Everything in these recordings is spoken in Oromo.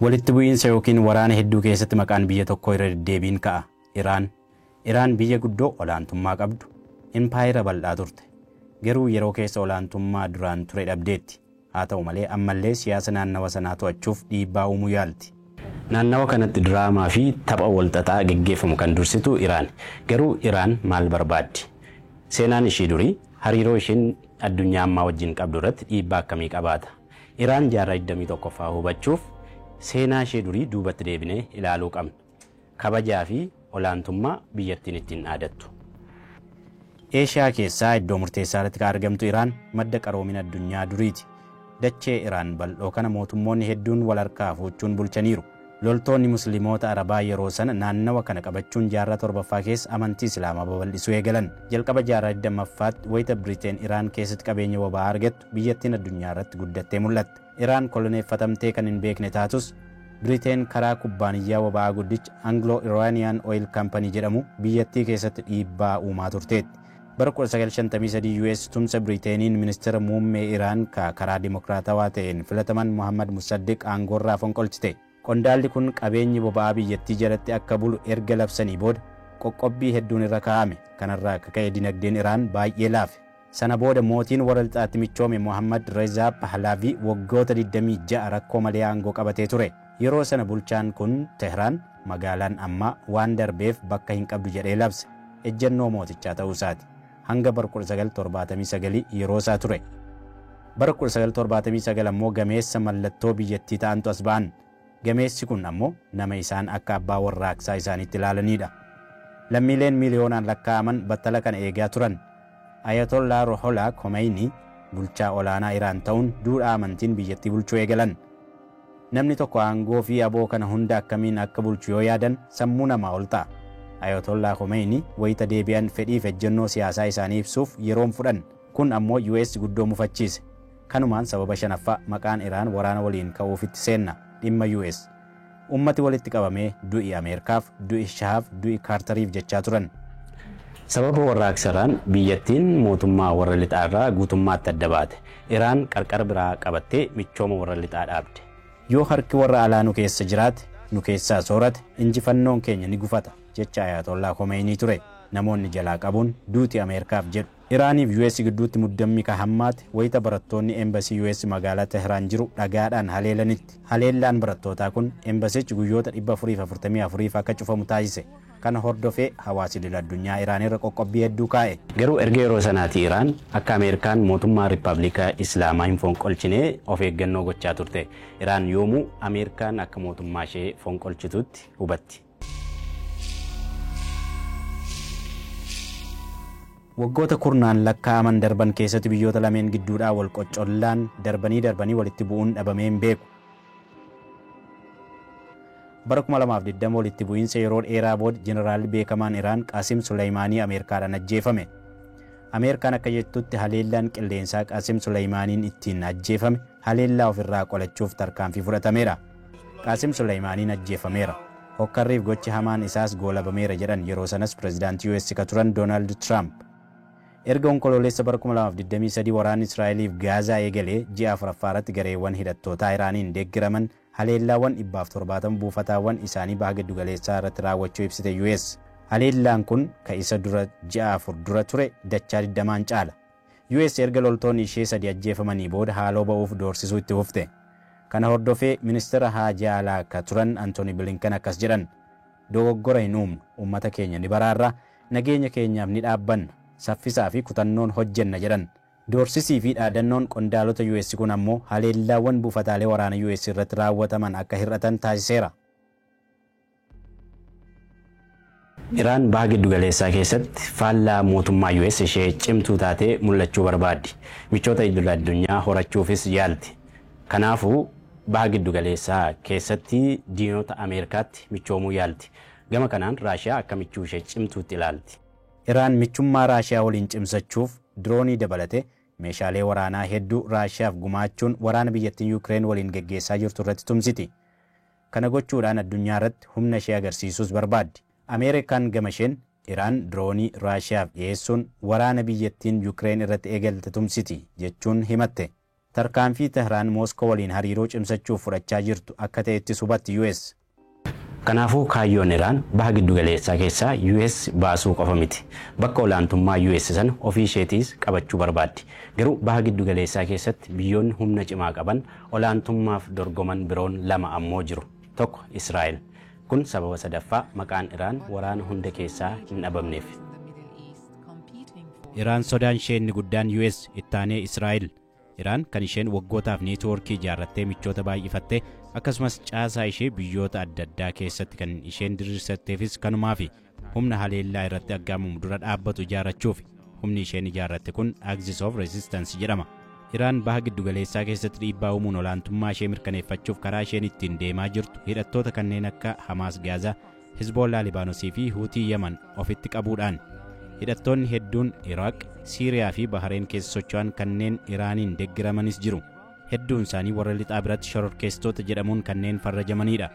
Walitti bu'iinsa yookiin waraana hedduu keessatti maqaan biyya tokkoo irra deddeebiin ka'a. Iraan. Iraan biyya guddoo olaantummaa qabdu, impaayera bal'aa turte. Garuu yeroo keessa olaantummaa duraan ture dhabdeetti. Haa ta'u malee, ammallee siyaasa naannawa sanaa to'achuuf dhiibbaa uumuu yaalti. Naannawa kanatti diraamaa fi tapha walxaxaa geggeeffamu kan dursitu Iraan. Garuu Iraan maal barbaaddi? Seenaan ishii durii hariiroo isheen addunyaa ammaa wajjin qabdu irratti dhiibbaa akkamii qabaata? Iraan jaarraa 21ffaa hubachuuf seenaa ishee durii duubatti deebinee ilaaluu qabna. Kabajaa fi olaantummaa biyyattiin ittiin dhaadattu. Eeshiyaa keessaa iddoo murteessaa irratti kan argamtu Iraan madda qaroomina addunyaa duriiti. Dachee Iraan bal'oo kana mootummoonni hedduun wal harkaa fuuchuun bulchaniiru. Loltoonni Musliimoota Arabaa yeroo sana naannawa kana qabachuun jaarraa torbaffaa keessa amantii Islaamaa babal'isuu eegalan. Jalqaba jaarraa 20ffaatti wayita Biriteen Iraan keessatti qabeenya boba'aa argattu, biyyattiin addunyaa irratti guddattee mul'atte. Iraan koloneeffatamtee kan hin beekne taatus, Biriteen karaa kubbaaniyyaa boba'aa guddicha Anglo Iranian Oil Company jedhamu biyyattii keessatti dhiibbaa uumaa turteetti. Bara 1953 US tumsa Biriteeniin ministeera muummee Iraan ka karaa dimokiraatawaa ta'een filataman Muhammad Musaddiq aangoorraa fonqolchite. Qondaalli kun qabeenyi boba'aa biyyattii jalatti akka bulu erga labsanii booda qoqqobbii hedduun irra kaa'ame. Kanarraa akka ka'e dinagdeen Iraan baay'ee laafe. Sana booda mootiin warra lixaatti michoome Muhammad Reza Pahlavi waggoota 26 rakkoo malee aangoo qabatee ture. Yeroo sana bulchaan kun Tehraan magaalaan ammaa waan darbeef bakka hin qabdu jedhee labse. Ejjennoo mootichaa ta'uu isaati. Hanga bara 1979 yeroo isaa ture. Bara 1979 ammoo gameessa mallattoo biyyattii ta'antu as ba'an. Gameessi kun ammoo nama isaan akka abbaa warraaqsaa isaaniitti ilaalanidha. Lammiileen miiliyoonaan lakkaa'aman battala kana eegaa turan. Ayatollah Ruhollah Khomeini bulchaa olaanaa Iraan ta'uun duudhaa amantiin biyyattii bulchuu eegalan. Namni tokko aangoo fi aboo kana hunda akkamiin akka bulchu yoo yaadan sammuu namaa ol ta'a. Ayatollah Khomeini wayita deebi'an fedhiif ejjennoo siyaasaa isaanii ibsuuf yeroon fudhan. Kun ammoo US guddoo mufachiise. Kanumaan sababa shanaffaa maqaan Iraan waraana waliin ka'uufitti seenna, dhimma US. Ummati walitti qabamee du'i Ameerikaaf, du'i Shahaaf, du'i Kaartariif jechaa turan. Sababa warraaqsa Iraan biyyattiin mootummaa warra lixaa irraa guutummaatti adda baate. Iraan qarqara biraa qabattee michooma warra lixaa dhaabde. Yoo harki warra alaa nu keessa jiraate, nu keessaa soorate, injifannoon keenya ni gufata jecha Ayatollah Khomeinii ture. Namoonni jalaa qabuun duuti Ameerikaaf jedhu. Iraaniif US gidduutti muddammi ka hammaate wayita barattoonni embasii US magaalaa Tehraan jiru dhagaadhaan haleelanitti. Haleellaan barattootaa kun embasichi guyyoota 444 akka cufamu taasise. Kana hordofee hawaasi idil addunyaa Iraan irra qoqqobbii hedduu kaa'e. Garuu erga yeroo sanaati Iraan akka Ameerikaan mootummaa Riippaabilika Islaamaa hin fonqolchine of eeggannoo gochaa turte. Iraan yoomuu Ameerikaan akka mootummaa ishee fonqolchitutti hubatti. Waggoota kurnaan lakkaa'aman darban keessatti biyyoota lameen gidduudhaa wal qoccollaan darbanii darbanii walitti bu'uun dhabamee hin beeku. Bara 2020 walitti bu'iinsa yeroo dheeraa booda jeneraalli beekamaan Iraan Qaasim Suleymaanii Ameerikaadhaan ajjeefame. Ameerikaan akka jettutti haleellaan qilleensaa Qaasim Suleymaaniin ittiin ajjeefame haleellaa ofirraa qolachuuf tarkaanfii fudhatameera. Qaasim Suleymaaniin ajjeefameera. Hokkarriif gochi hamaan isaas goolabameera jedhan yeroo sanas pirezidaantii US ka turan Doonaald Tiraamp. Erga Onkoloolessa bara 2023 waraanni Israa'eliif Gaazaa eegalee ji'a afuraffaa irratti gareewwan hidhattootaa Iraaniin deeggaraman haleellaawwan 170 buufataawwan isaanii baha giddugaleessaa irratti raawwachuu ibsite US. Haleellaan kun ka isa dura ji'a 4 dura ture dachaa 20n caala. US erga loltoonni ishee sadi ajjeefamanii booda haaloo ba'uuf doorsisuu itti fufte. Kana hordofee ministeera haajaa alaa ka turan Antooni Bilinkan akkas jedhan: Dogoggora hin uumnu, uummata keenya ni baraarra, nageenya keenyaaf ni dhaabbanna, saffisaa fi kutannoon hojjenna jedhan. Doorsisii fi dhaadannoon qondaalota US kun ammoo haleellaawwan buufataalee waraana US irratti raawwataman akka hir'atan taasiseera. Iraan baha giddugaleessaa keessatti faallaa mootummaa US ishee cimtuu taatee mul'achuu barbaaddi. Michoota idil addunyaa horachuufis yaalti. Kanaafuu baha giddugaleessaa keessatti diinota Ameerikaatti michoomuu yaalti. Gama kanaan Raashiyaa akka michuu ishee cimtuutti ilaalti. Iraan michummaa Raashiyaa waliin cimsachuuf diroonii dabalatee meeshaalee waraanaa hedduu Raashiyaaf gumaachuun waraana biyyattiin Yuukireen waliin geggeessaa jirtu irratti tumsiti. Kana gochuudhaan addunyaa irratti humna ishee agarsiisuus barbaaddi. Ameerikaan gama isheen Iraan diroonii Raashiyaaf dhiyeessuun waraana biyyattiin Yukireen irratti eegalte tumsiti jechuun himatte. Tarkaanfii Tehraan Mooskoo waliin hariiroo cimsachuuf fudhachaa jirtu akka ta'ettis hubatti US. Kanaafuu kaayyoon Iraan baha giddugaleessaa keessaa US baasuu qofa miti. Bakka olaantummaa US sana ofii isheetiis qabachuu barbaaddi. Garuu baha giddugaleessaa keessatti biyyoonni humna cimaa qaban olaantummaaf dorgoman biroon lama ammoo jiru. Tokko Israa'el. Kun sababa sadaffaa maqaan Iraan waraana hunda keessaa hin dhabamneef. Iraan sodaan ishee inni guddaan US, ittaanee Israa'el. Iraan kan isheen waggootaaf neetwoorkii ijaarrattee michoota baay'ifattee, akkasumas caasaa ishee biyyoota adda addaa keessatti kan isheen diriirsatteefis kanumaafi humna haleellaa irratti aggaamamu dura dhaabbatu ijaarrachuuf. Humni isheen ijaarratte kun Axis of Resistance jedhama. Iraan baha giddugaleessaa keessatti dhiibbaa uumuun olaantummaa ishee mirkaneeffachuuf karaa isheen ittiin deemaa jirtu hidhattoota kanneen akka Hamaas Gaazaa, Hizboollaa Libaanosii fi Huutii Yaman ofitti qabuudhaan. Hidhattoonni hedduun Iraaq, Siiriyaa fi Bahareen keessa socho'an kanneen Iraaniin deeggaramanis jiru. Hedduun isaanii warra lixaa biratti shororkeessitoota jedhamuun kanneen farrajamanidha.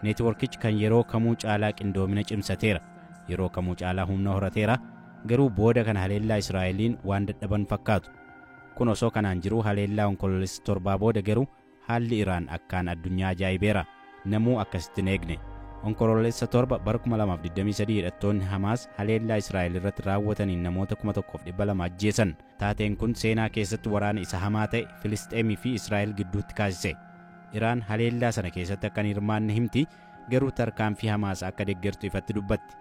Neetwoorkichi kan yeroo kamuu caalaa qindoomina cimsateera. Yeroo kamuu caalaa humna horateera. Garuu booda kana haleellaa Israa'eliin waan dadhaban fakkaatu. Kun osoo kanaan jiruu, haleellaa Onkoloolessa 7 booda garuu haalli Iraan akkaan addunyaa ajaa'ibeera. Namuu akkasitti hin eegne. Onkoloolessa 7 bara 2023 hidhattoonni Hamaas haleellaa Israa'el irratti raawwataniin namoota 1200 ajjeesan. Taateen kun seenaa keessatti waraana isa hamaa ta'e Filisxeemii fi Israa'el gidduutti kaasise. Iraan haleellaa sana keessatti akka hin hirmaanne himti, garuu tarkaanfii Hamaas akka deeggartu ifatti dubbatti.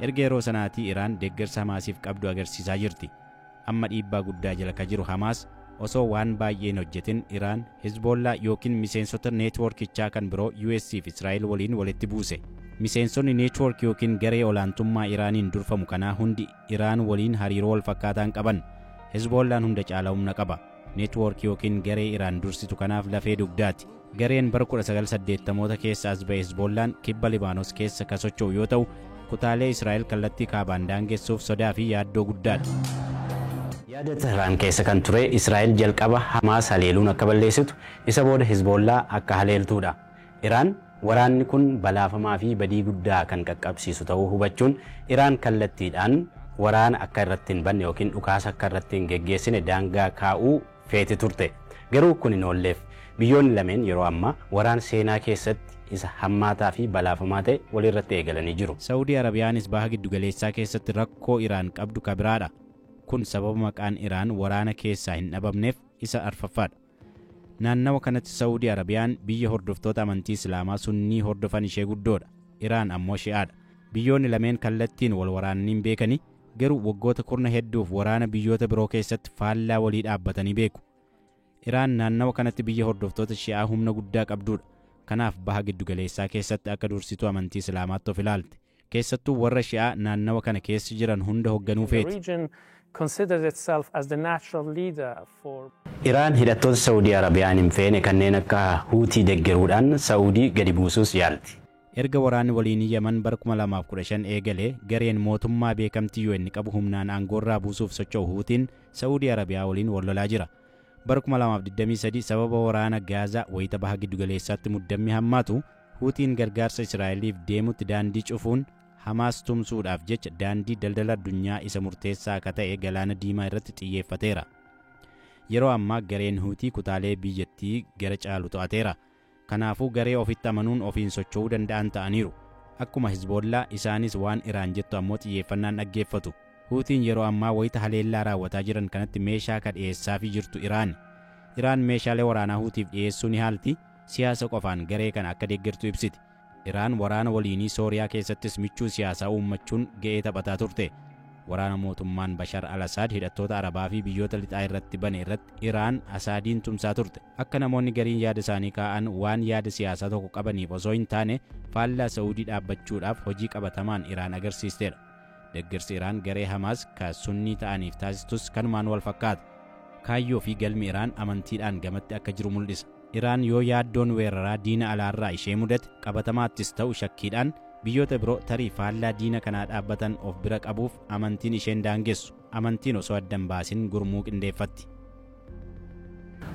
Erga yeroo sanaatii Iraan deeggarsa Hamaasiif qabdu agarsiisaa jirti. Amma dhiibbaa guddaa jala ka jiru Hamaas osoo waan baay'ee hin hojjetin Iraan Hizboollaa yookiin miseensota neetwoorkichaa kan biroo US fi Israa'el waliin walitti buuse. Miseensonni neetwoork yookiin garee olaantummaa Iraaniin durfamu kanaa hundi Iraan waliin hariiroo wal fakkaataan qaban. Hizboollaan hunda caalaa humna qaba. Neetwoork yookiin garee Iraan dursitu kanaaf lafee dugdaati. Gareen bara 1980moota keessa as ba'e Hizboollaan kibba Libaanos keessa ka socho'u yoo ta'u, kutaalee Israa'el kallattii kaabaan daangessuuf sodaa fi yaaddoo guddaadha. Yaada Tehraan keessa kan ture Israa'el jalqaba Hamaas haleeluun akka balleessitu, isa booda Hizboollaa akka haleeltuudha. Iraan waraanni kun balaafamaa fi badii guddaa kan qaqqabsiisu ta'uu hubachuun Iraan kallattiidhaan waraana akka irratti hin banne yookiin dhukaasa akka irratti hin geggeessine daangaa kaa'uu feeti turte. Garuu kun hin oolleef. Biyyoonni lameen yeroo ammaa waraana seenaa keessatti isa hammaataa fi balaafamaa ta'e walirratti eegalanii jiru. Saawudii Arabiyaanis baha giddugaleessaa keessatti rakkoo Iraan qabdu ka biraadha. Kun sababa maqaan Iraan waraana keessaa hin dhabamneef isa arfaffaadha. Naannawa kanatti Saawudii Arabiyaan biyya hordoftoota amantii Islaamaa Sunnii hordofan ishee guddoodha. Iraan ammoo Shi'aadha. Biyyoonni lameen kallattiin wal waraananii hin beekani, garuu waggoota kurna hedduuf waraana biyyoota biroo keessatti faallaa walii dhaabbatanii beeku. Iraan naannawa kanatti biyya hordoftoota Shi'aa humna guddaa qabdudha. Kanaaf baha giddugaleessaa keessatti akka dursituu amantii Islaamaatti of ilaalti. Keessattuu warra Shi'aa naannawa kana keessa jiran hunda hoogganuu The feeti. region considers itself as the natural leader for Iraan hidhattoota Saawudii Arabiyaan hin feene kanneen akka Huutii deeggaruudhaan Saawudii gadi buusuus yaalti. Erga waraanni waliinii Yaman bara 2015 eegalee gareen mootummaa beekamtii UN qabu humnaan aangoorraa buusuuf socho'u Huutiin Saawudii Arabiyaa waliin wal lolaa jira. Bara 2023 sababa waraana Gaazaa wayita baha giddugaleessaatti muddammi hammaatu Huutiin gargaarsa Israa'eliif deemutti daandii cufuun Hamaas tumsuudhaaf jecha daandii daldala addunyaa isa murteessaa akka ta'e Galaana Diimaa irratti xiyyeeffateera. Yeroo ammaa gareen Huutii kutaalee biyyattii gara caalu to'ateera. Kanaafuu garee ofitti amanuun ofiin socho'uu danda'an ta'aniiru. Akkuma Hizboollaa isaanis waan Iraan jettu ammoo xiyyeeffannaan dhaggeeffatu. Huutiin yeroo ammaa wayita haleellaa raawwataa jiran kanatti meeshaa ka dhiyeessaafii jirtu Iraan. Iraan meeshaalee waraanaa Huutiif dhiyeessuu ni haalti, siyaasa qofaan garee kana akka deeggartu ibsiti. Iraan waraana waliinii Sooriyaa keessattis michuu siyaasaa uummachuun ga'ee taphataa turte. Waraana mootummaan Bashar al-Asaad hidhattoota Arabaa fi biyyoota lixaa irratti bane irratti Iraan Asaadiin tumsaa turte. Akka namoonni gariin yaada isaanii kaa'an waan yaada siyaasaa tokko qabaniif osoo hin taane, faallaa Saa'udii dhaabbachuudhaaf hojii qabatamaan Iraan agarsiisteedha. Deeggarsi Iraan garee Hamaas ka Sunnii ta'aniif taasistus kanumaan wal fakkaata. Kaayyoo fi galmi Iraan amantiidhaan gamatti akka jiru mul'isa. Iraan yoo yaaddoon weeraraa diina alaarraa ishee mudate, qabatamaattis ta'u shakkiidhaan, biyyoota biroo tarii faallaa diina kanaa dhaabbatan of bira qabuuf amantiin isheen daangessu. Amantiin osoo addan baasin gurmuu qindeeffatti.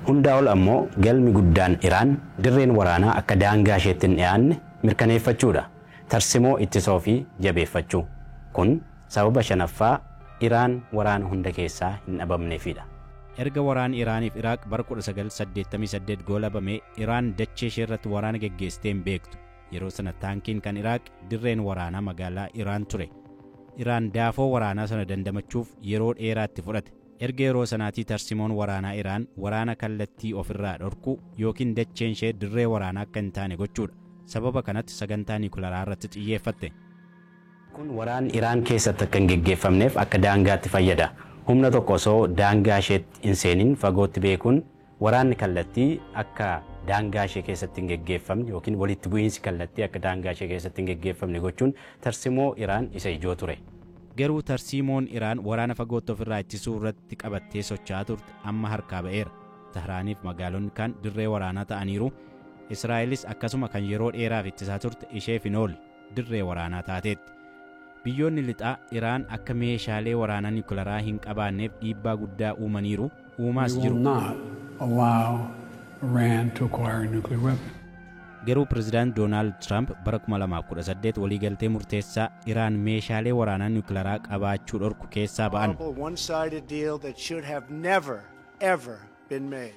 Hundaa ol ammoo galmi guddaan Iraan dirreen waraanaa akka daangaa isheetti hin dhiyaanne mirkaneeffachuudha. Tarsimoo ittisoo fi jabeeffachuu. Kun Sababa shanaffaa Iraan waraana hunda keessaa hin dhabamneefidha. Erga waraanni Iraaniif Iraaq bara 1988 goolabame, Iraan dachee ishee irratti waraana geggeessitee hin beektu. Yeroo sana taankiin kan Iraaq dirreen waraanaa magaalaa Iraan ture. Iraan daafoo waraanaa sana dandamachuuf yeroo dheeraatti fudhate. Erga yeroo sanaatii tarsimoon waraanaa Iraan waraana kallattii ofirraa dhorkuu yookiin dacheen ishee dirree waraanaa akka hin taane gochuudha. Sababa kanatti sagantaa niwukilaraa irratti xiyyeeffatte. Kun waraanni Iraan keessatti akka hin geggeeffamneef akka daangaatti fayyada. Humna tokko osoo daangaa isheetti hin seenin fagootti beekuun waraanni kallattii akka daangaa ishee keessatti hin geggeeffamne yookiin walitti bu'iinsi kallattii akka daangaa ishee keessatti hin geggeeffamne gochuun tarsimoo Iraan isa ijoo ture. Garuu tarsiimoon Iraan waraana fagootti ofirraa ittisuu irratti qabattee socho'aa turte amma harkaa ba'eera. Tehraaniif magaalonni kaan dirree waraanaa ta'aniiru. Israa'elis akkasuma kan yeroo dheeraaf ittisaa turte isheef hin oolle, dirree waraanaa taateetti. Biyyoonni lixaa Iraan akka meeshaalee waraanaa niwukilaraa hin qabaanneef dhiibbaa guddaa uumaniiru, uumaas We jiru. will not allow Iran to acquire a nuclear weapon. Garuu Pireezidaant Doonaald Tiraamp bara 2018 waliigaltee murteessaa Iraan meeshaalee waraanaa niwukilaraa qabaachuu dhorku keessaa ba'an. Horrible one-sided deal that should have never, ever been made.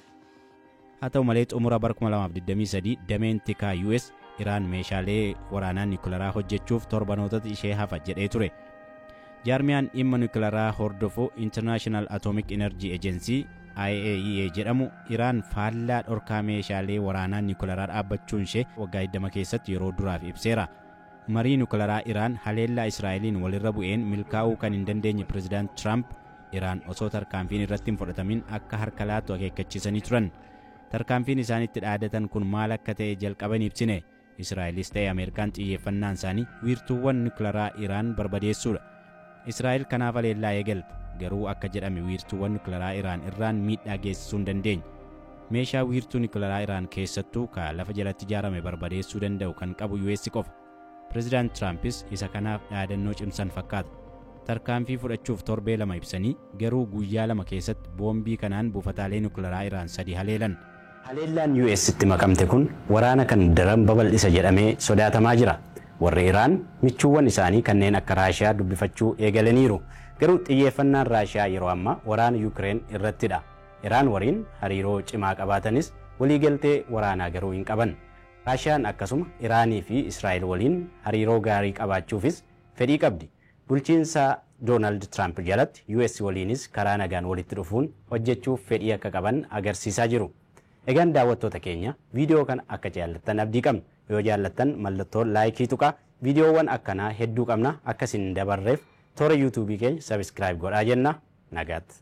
Haa ta'u malee, xumura bara 2023 dameen tikaa US Iraan meeshaalee waraanaa niwukilaraa hojjechuuf torbanootatu ishee hafa jedhee ture. Jaarmiyaan dhimma niwukilaraa hordofu International Atomic Energy Agency, IAEA jedhamu, Iraan faallaa dhorkaa meeshaalee waraanaa niwukilaraa dhaabbachuun ishee waggaa 20 keessatti yeroo duraaf ibseera. Marii niwukilaraa Iraan haleellaa Israa'eliin walirra bu'een milkaa'uu kan hin dandeenye Pireezidaant Tiraamp Iraan osoo tarkaanfiin irratti hin fudhatamin akka harka laattu akeekkachiisanii turan. Tarkaanfiin isaan itti dhaadatan kun maal akka ta'e jalqaba hin ibsine. Israa'elis ta'e Ameerikaan xiyyeeffannaan isaanii wiirtuuwwan niwukilaraa Iraan barbadeessuudha. Israa'el kanaaf haleellaa eegalte. Garuu akka jedhame wiirtuuwwan niwukilaraa Iraan irraan miidhaa geessisuu hin dandeenye. Meeshaa wiirtuu niwukilaraa Iraan keessattuu ka lafa jalatti ijaarame barbadeessuu danda'u kan qabu US qofa. Pireezidaant Tiraampis isa kanaaf dhaadannoo cimsan fakkaata. Tarkaanfii fudhachuuf torbee 2 ibsanii, garuu guyyaa 2 keessatti boombii kanaan buufataalee niwukilaraa Iraan sadi haleelan. Haleellaan US itti makamte kun waraana kan daran babal'isa jedhamee sodaatamaa jira. Warri Iraan michuuwwan isaanii kanneen akka Raashiyaa dubbifachuu eegalaniiru. Garuu xiyyeeffannaan Raashiyaa yeroo ammaa waraana Yukireen irrattidha. Iraan waliin hariiroo cimaa qabaatanis waliigaltee waraanaa garuu hin qaban. Raashiyaan akkasuma Iraanii fi Israa'el waliin hariiroo gaarii qabaachuufis fedhii qabdi. Bulchiinsa Doonaald Tiraamp jalatti US waliinis karaa nagaan walitti dhufuun hojjechuuf fedhii akka qaban agarsiisaa jiru. Egaan daawwattoota keenya, viidiyoo kana akka jaallattan abdii qabna. Yoo jaallattan mallattoo like tuqaa. Viidiyoowwan akkanaa hedduu qabna, akka isin dabarreef toora YouTubeii keenya subscribe godhaa jenna. Nagaatti.